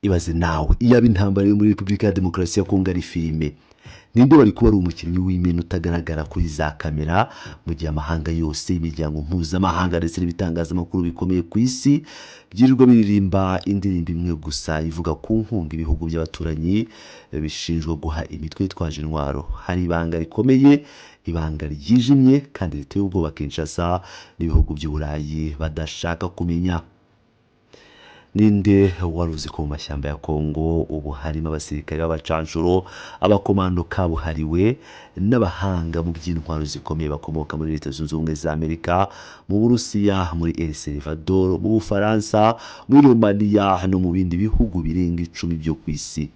Ibaze nawe, iyaba intambara yo muri Repubulika ya Demokarasi ya Kongo ari filime, ninde wari kuba ari umukinnyi w'imena utagaragara kuri za kamera, mu gihe amahanga yose, imiryango mpuzamahanga ndetse n'ibitangazamakuru bikomeye ku isi byirirwa biririmba indirimbo imwe gusa ivuga ku nkunga ibihugu by'abaturanyi bishinjwa guha imitwe yitwaje intwaro? Hari ibanga rikomeye, ibanga ryijimye kandi riteye ubwoba Kinshasa n'ibihugu by'Uburayi badashaka kumenya. Ninde wari uzi ko mu mashyamba ya Kongo ubu harimo abasirikare b'abacanshuro, abakomando kabuhariwe n'abahanga mu by'intwaro zikomeye bakomoka muri Leta Zunze Ubumwe za Amerika, mu Burusiya, muri El Salvador, mu Bufaransa, muri Romania no mu bindi bihugu birenga 10 byo ku isi?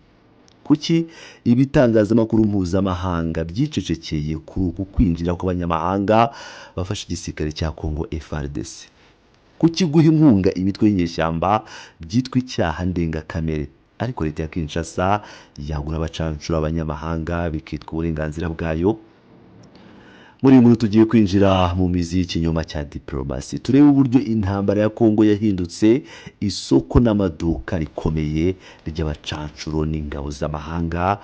Kuki ibitangazamakuru mpuzamahanga byicecekeye kuri uku kwinjira kw'abanyamahanga bafashe igisirikare cya Kongo FARDC? Kuki guha inkunga imitwe y'inyeshyamba byitwa icyaha ndengakamere, ariko leta ya Kinshasa yagura abacancuro abanyamahanga bikitwa uburenganzira bwayo? Muri iyi nkuru tugiye kwinjira mu mizi y'ikinyoma cya diplomasi, turebe uburyo intambara ya Kongo yahindutse isoko n'amaduka rikomeye ry'abacancuro n'ingabo z'amahanga,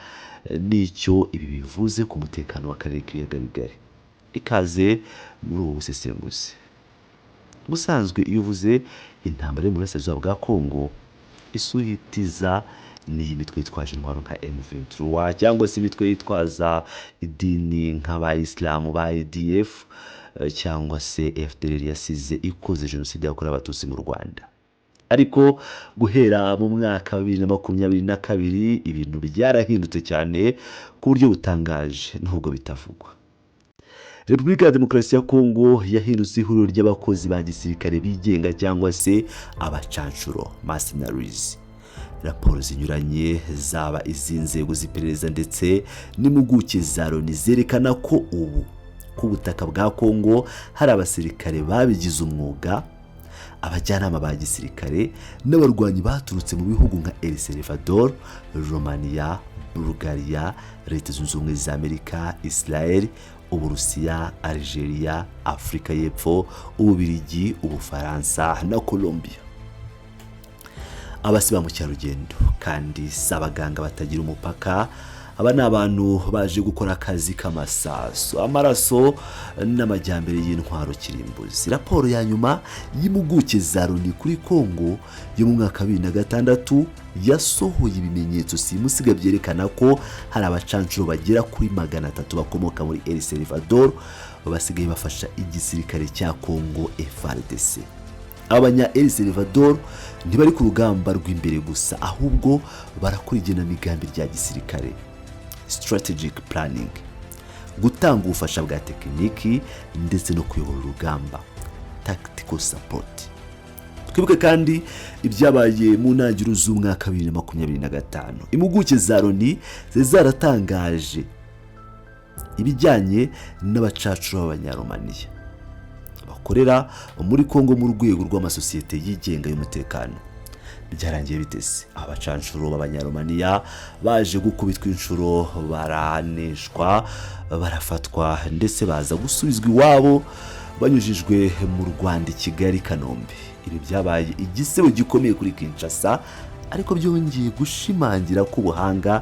n'icyo ibi bivuze ku mutekano w'akarere k'Ibiyaga Bigari. Ikaze muri ubu busesenguzi. Ubusanzwe iyo uvuze intambara yo mu burasirazuba bwa Kongo, isura ihitiza ni iyi mitwe yitwaje intwaro nka M23 cyangwa se imitwe yitwaza idini nk'abayisilamu ba ADF cyangwa se FDLR yasize ikoze jenoside yakorewe Abatutsi mu Rwanda. Ariko guhera mu mwaka wa 2022 ibintu byarahindutse cyane ku buryo butangaje nubwo bitavugwa. Repubulika ya Demokarasi ya Kongo yahindutse ihuriro ry'abakozi ba gisirikare bigenga cyangwa se abacanshuro, mercenaries. Raporo zinyuranye, zaba iz'inzego z'iperereza ndetse n'impuguke za Loni, zerekana ko ubu ku butaka bwa Kongo hari abasirikare babigize umwuga, abajyanama ba gisirikare n'abarwanyi baturutse mu bihugu nka El Salvador, Romania, Bulgaria, Leta Zunze Ubumwe za Amerika, Israel, Uburusiya, Algeria, Afurika y'Epfo, Ububirigi, Ubufaransa na Colombia. Aba si ba mukerarugendo kandi si abaganga batagira umupaka. Aba ni abantu baje gukora akazi k'amasasu, amaraso n'amajyambere y'intwaro kirimbuzi. Raporo ya nyuma y'impuguke za Loni kuri Kongo yo mu mwaka wa 2006 yasohoye ibimenyetso simusiga byerekana ko hari abacanshuro bagera kuri 300 bakomoka muri El Salvador basigaye bafasha igisirikare cya Kongo FARDC. Abanya El Salvador ntibari ku rugamba rw'imbere gusa, ahubwo barakora igenamigambi rya gisirikare, strategic planning, gutanga ubufasha bwa tekiniki ndetse no kuyobora urugamba, tactical support. Twibuke kandi ibyabaye mu ntangiriro z'umwaka wa 2025. Impuguke za Loni zari zaratangaje ibijyanye n'abacancuro b'Abanyaromaniya bakorera muri Kongo mu rwego rw'amasosiyete yigenga y'umutekano. Byarangiye bitese? Abacanshuro b'Abanyaromaniya baje gukubitwa inshuro, baraneshwa, barafatwa ndetse baza gusubizwa iwabo banyujijwe mu Rwanda i Kigali, Kanombe. Ibi byabaye igisebo gikomeye kuri Kinshasa, ariko byongeye gushimangira ko ubuhanga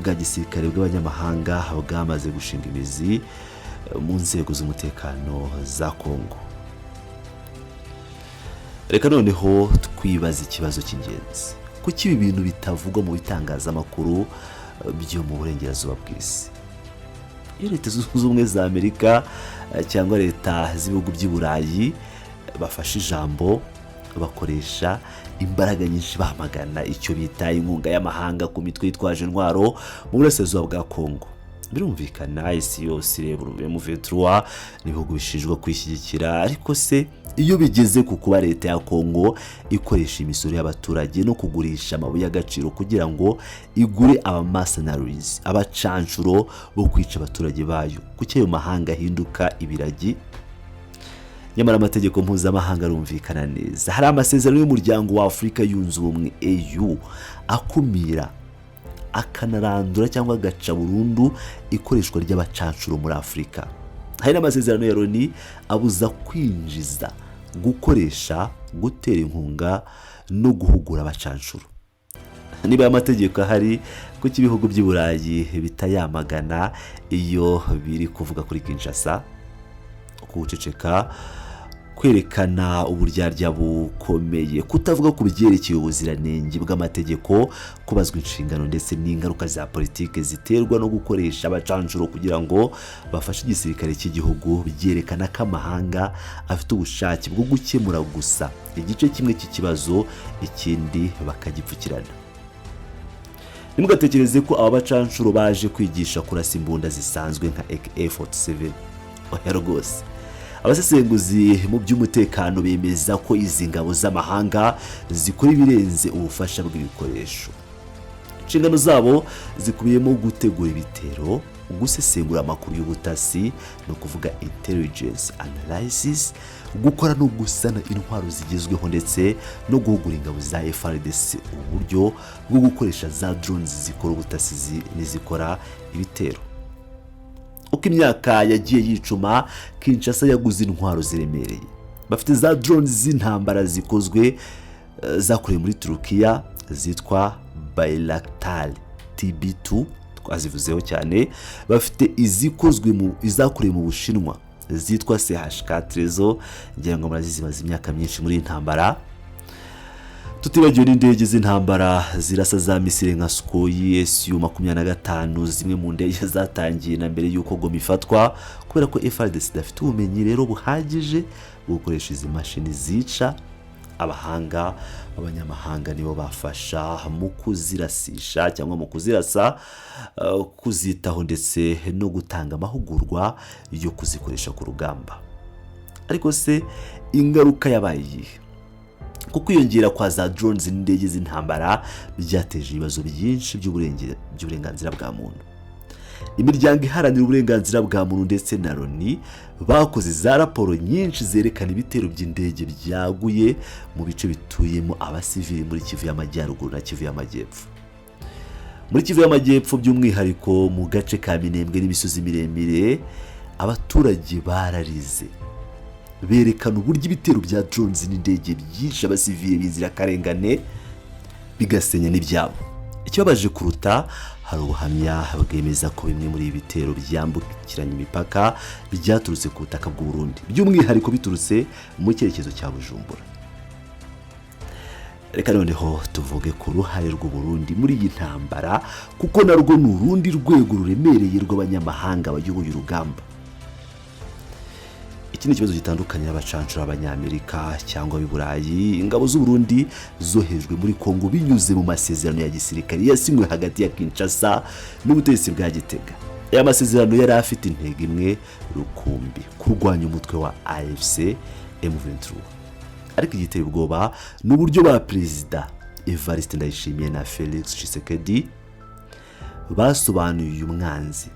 bwa gisirikare bw'abanyamahanga bwamaze gushinga imizi mu nzego z'umutekano za Kongo. Reka noneho twibaze ikibazo cy'ingenzi: kuki ibi bintu bitavugwa mu bitangazamakuru byo mu burengerazuba bw'isi? Iyo Leta Zunze Ubumwe za Amerika cyangwa leta z'ibihugu by'i Burayi bafashe ijambo, bakoresha imbaraga nyinshi bamagana icyo bita inkunga y'amahanga ku mitwe yitwaje intwaro mu burasirazuba bwa Kongo. Birumvikana, isi yose ireba M23 n'ibihugu bishinjwa kwishyigikira. Ariko se iyo bigeze ku kuba leta ya Kongo ikoresha imisoro y'abaturage no kugurisha amabuye y'agaciro kugira ngo igure aba mercenaries, abacanshuro bo kwica abaturage bayo, kuki ayo mahanga ahinduka ibiragi? Nyamara amategeko mpuzamahanga arumvikana neza. Hari amasezerano y'Umuryango wa Afurika Yunze Ubumwe, AU, akumira akanarandura cyangwa agaca burundu ikoreshwa ry'abacanshuro muri Afurika. Hari n'amasezerano ya Loni abuza kwinjiza, gukoresha, gutera inkunga no guhugura abacanshuro. Niba aya mategeko ahari, kuki ibihugu by'i Burayi bitayamagana iyo biri kuvuga kuri Kinshasa? Kuwuceceka kwerekana uburyarya bukomeye, kutavuga ku byerekeye ubuziranenge bw'amategeko, kubazwa inshingano ndetse n'ingaruka za politiki ziterwa no gukoresha abacanshuro kugira ngo bafashe igisirikare cy'igihugu, byerekana ko amahanga afite ubushake bwo gukemura gusa igice kimwe cy'ikibazo, ikindi bakagipfukirana. Ntimugatekereze ko aba bacanshuro baje kwigisha kurasa imbunda zisanzwe nka AK-47. Oya rwose. Abasesenguzi mu by'umutekano bemeza ko izi ngabo z'amahanga zikora ibirenze ubufasha bw'ibikoresho. Inshingano zabo zikubiyemo gutegura ibitero, gusesengura amakuru y'ubutasi, ni ukuvuga intelligence analysis, gukora no gusana intwaro zigezweho, ndetse no guhugura ingabo za FARDC uburyo bwo gukoresha za drones zikora ubutasi n'izikora ibitero. Uko imyaka yagiye yicuma, Kinshasa yaguze intwaro ziremereye. Bafite za drones z'intambara zikozwe zakorewe muri Turukiya zitwa Bayraktar TB2, twazivuzeho cyane. Bafite izikozwe mu izakorewe mu Bushinwa zitwa CH4, zo ngira ngo murazizi, zimaze imyaka myinshi muri iyi ntambara. Tutibagiwe n'indege z'intambara zirasa za misile nka Sukhoi Su-25, zimwe mu ndege zatangiye na mbere y'uko Goma ifatwa. Kubera ko FARDC idafite ubumenyi rero buhagije bwo gukoresha izi mashini zica, abahanga b'abanyamahanga nibo bafasha mu kuzirasisha cyangwa mu kuzirasa, kuzitaho ndetse no gutanga amahugurwa yo kuzikoresha ku rugamba. Ariko se ingaruka yabaye iyihe? Kuko kwiyongera kwa za drones n'indege z'intambara byateje ibibazo byinshi by'uburenganzira bwa muntu. Imiryango iharanira uburenganzira bwa muntu ndetse na Loni bakoze za raporo nyinshi zerekana ibitero by'indege byaguye mu bice bituyemo abasivili muri Kivu y'Amajyaruguru na Kivu y'Amajyepfo. Muri Kivu y'Amajyepfo, by'umwihariko mu gace ka Minembwe n'imisozi miremire, abaturage bararize, berekana uburyo ibitero bya drones n'indege byishe abasivili b'inzirakarengane, bigasenya n'ibyabo. Ikibabaje kuruta, hari ubuhamya bwemeza ko bimwe muri ibi bitero byambukiranya imipaka byaturutse ku butaka bw'u Burundi, by'umwihariko biturutse mu cyerekezo cya Bujumbura. Reka noneho tuvuge ku ruhare rw'u Burundi muri iyi ntambara, kuko narwo ni urundi rwego ruremereye rw'abanyamahanga bayoboye urugamba. Iki ni ikibazo gitandukanye n'abacancuro b'Abanyamerika cyangwa ab'i Burayi. Ingabo z'u Burundi zoherejwe muri Kongo binyuze mu masezerano ya gisirikare yasinywe hagati ya Kinshasa n'ubutegetsi bwa Gitega. Aya masezerano yari afite intego imwe rukumbi: kurwanya umutwe wa AFC M23. Ariko igiteye ubwoba ni uburyo ba Perezida Evariste Ndayishimiye na Felix Tshisekedi basobanuye uyu mwanzi.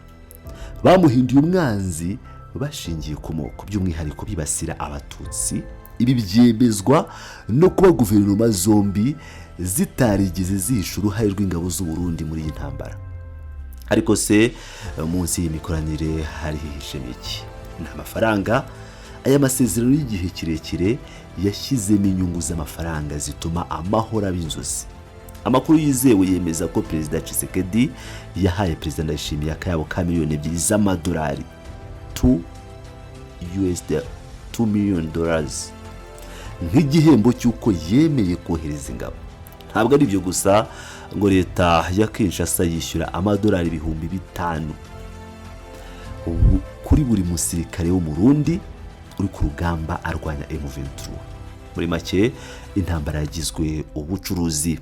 Bamuhinduye umwanzi bashingiye ku moko, by'umwihariko bibasira Abatutsi. Ibi byemezwa no kuba guverinoma zombi zitarigeze zihisha uruhare rw'ingabo z'u Burundi muri iyi ntambara. Ariko se munsi y'imikoranire hari hihishemo iki? Ni amafaranga. Aya masezerano y'igihe kirekire yashyizemo inyungu z'amafaranga zituma amahoro aba inzozi. Amakuru yizewe yemeza ko Perezida Tshisekedi yahaye Perezida Ndayishimiye akayabo ka miliyoni 2 z'amadolari, 2 USD, $2 million, nk'igihembo cy'uko yemeye kohereza ingabo. Ntabwo ari ibyo gusa, ngo leta ya Kinshasa yishyura amadolari 5000 kuri buri musirikare w'Umurundi uri ku rugamba arwanya M23. Muri make, intambara yagizwe ubucuruzi.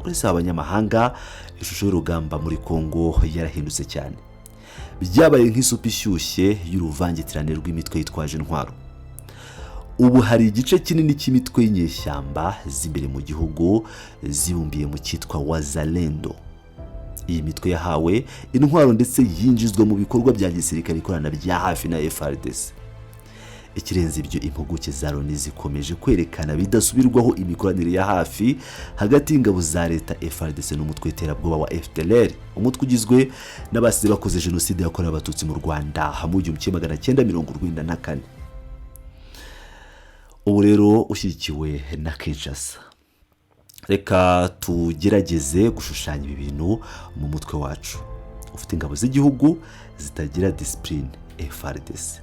Uretse abanyamahanga, ishusho y'urugamba muri Kongo yarahindutse cyane. Byabaye nk'isupu ishyushye y'uruvangitirane rw'imitwe yitwaje intwaro. Ubu hari igice kinini cy'imitwe y'inyeshyamba z'imbere mu gihugu zibumbiye mu cyitwa Wazalendo. Iyi mitwe yahawe intwaro ndetse yinjizwa mu bikorwa bya gisirikare ikorana bya hafi na FARDC. Ikirenze ibyo, impuguke za Loni zikomeje kwerekana bidasubirwaho imikoranire ya hafi hagati y'ingabo za leta FARDC n'umutwe w'iterabwoba wa FDLR, umutwe ugizwe n'abasize bakoze jenoside yakorewe Abatutsi mu Rwanda mu 1994, ubu rero ushyigikiwe na Kinshasa. Reka tugerageze gushushanya ibi bintu mu mutwe wacu. Ufite ingabo z'igihugu zitagira discipline, FARDC,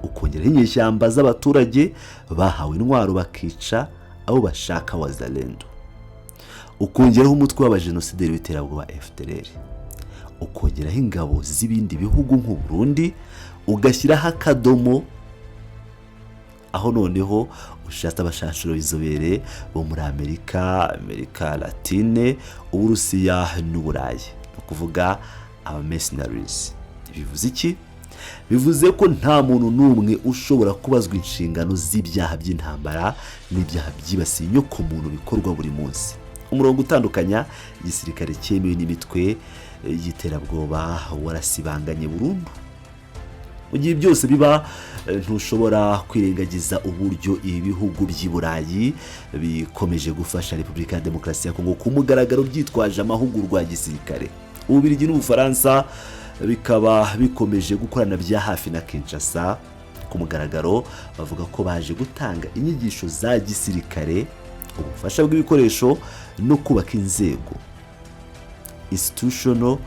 ukongeraho inyeshyamba z'abaturage bahawe intwaro bakica abo bashaka, Wazalendo, ukongeraho umutwe w'abajenosideri w'iterabwoba, FDLR, ukongeraho ingabo z'ibindi bihugu nk'u Burundi, ugashyiraho akadomo aho noneho ushatse abacanshuro b'inzobere bo muri Amerika, Amerika Latine, Uburusiya n'Uburayi, ni ukuvuga aba mercenaries. Bivuze iki? Bivuze ko nta muntu n'umwe ushobora kubazwa inshingano z'ibyaha by'intambara n'ibyaha byibasiye inyokomuntu bikorwa buri munsi. Umurongo utandukanya igisirikare cyemewe n'imitwe y'iterabwoba warasibanganye burundu. Mu gihe byose biba, ntushobora kwirengagiza uburyo ibihugu by'i Burayi bikomeje gufasha Repubulika ya Demokarasi ya Kongo ku mugaragaro, byitwaje amahugurwa ya gisirikare. Ububiligi n'Ubufaransa bikaba bikomeje gukorana bya hafi na Kinshasa ku mugaragaro, bavuga ko baje gutanga inyigisho za gisirikare, ubufasha bw'ibikoresho no kubaka inzego, institutional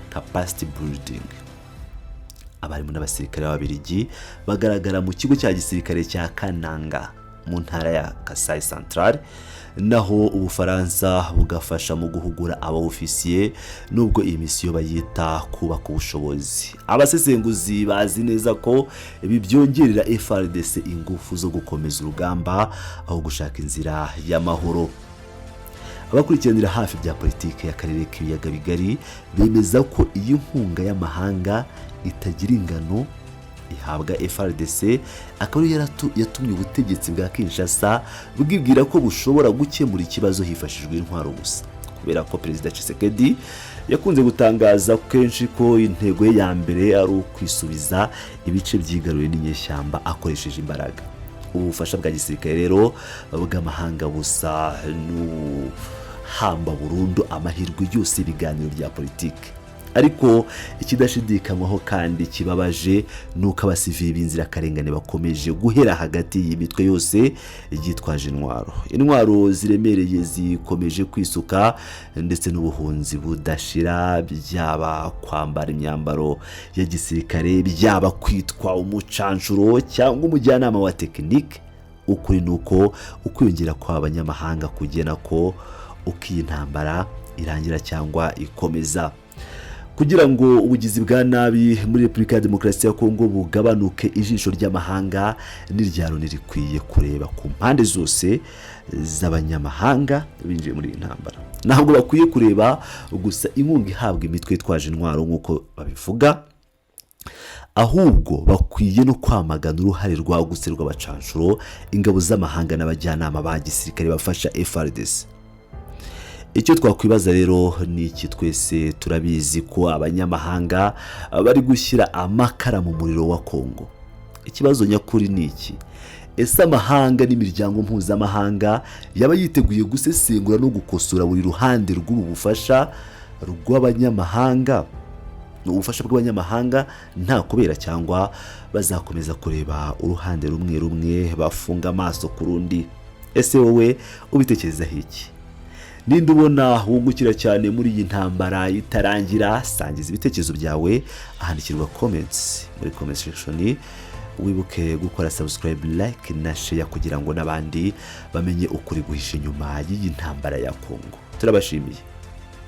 capacity building. Abarimu n'abasirikare b'Ababiligi bagaragara mu kigo cya gisirikare cya Kananga mu ntara ya Kasai Central, naho Ubufaransa bugafasha mu guhugura aba ofisiye, nubwo iyi misiyo bayita kubaka ubushobozi. Abasesenguzi bazi neza ko ibi byongerera FARDC ingufu zo gukomeza urugamba aho gushaka inzira y'amahoro. Abakurikiranira hafi bya politiki y'akarere k'Ibiyaga Bigari bemeza ko iyi nkunga y'amahanga itagira ingano ihabwa FARDC akaba ariyo yatumye ubutegetsi bwa Kinshasa bwibwira ko bushobora gukemura ikibazo hifashishijwe intwaro gusa, kubera ko Perezida Tshisekedi yakunze gutangaza kenshi ko intego ye ya mbere ari ukwisubiza ibice byigaruriwe n'inyeshyamba akoresheje imbaraga. Ubu bufasha bwa gisirikare rero bw'amahanga busa n'uhamba burundu amahirwe yose y'ibiganiro bya politiki. Ariko ikidashidikanywaho kandi kibabaje ni uko abasivili b'inzirakarengane bakomeje guhera hagati y'iyi mitwe yose yitwaje intwaro. Intwaro ziremereye zikomeje kwisuka ndetse n'ubuhunzi budashira. Byaba kwambara imyambaro ya gisirikare, byaba kwitwa umucanshuro cyangwa umujyanama wa tekinike, ukuri ni uko ukwiyongera kw'abanyamahanga kugena ko uko iyi ntambara irangira cyangwa ikomeza. Kugira ngo ubugizi bwa nabi muri Repubulika ya Demokarasi ya Kongo bugabanuke, ijisho ry'amahanga n'irya Loni rikwiye kureba ku mpande zose z'abanyamahanga binjiye muri iyi ntambara. Ntabwo bakwiye kureba gusa inkunga ihabwa imitwe yitwaje intwaro nk'uko babivuga, ahubwo bakwiye no kwamagana uruhare rwagutse rw'abacanshuro, ingabo z'amahanga n'abajyanama ba gisirikare bafasha FARDC. Icyo twakwibaza rero ni iki? Twese turabizi ko abanyamahanga bari gushyira amakara mu muriro wa Kongo. Ikibazo nyakuri ni iki: ese amahanga n'imiryango mpuzamahanga yaba yiteguye gusesengura no gukosora buri ruhande rw'ubu bufasha rw'abanyamahanga, ubufasha bw'abanyamahanga nta kubera, cyangwa bazakomeza kureba uruhande rumwe rumwe bafunga amaso ku rundi? Ese wowe ubitekerezaho iki? Ninde ubona wungukira cyane muri iyi ntambara itarangira? Sangiza ibitekerezo byawe ahandikirwa comments, muri comment section. Wibuke gukora subscribe, like na share kugira ngo n'abandi bamenye ukuri guhisha inyuma y'iyi ntambara ya Kongo. Turabashimiye.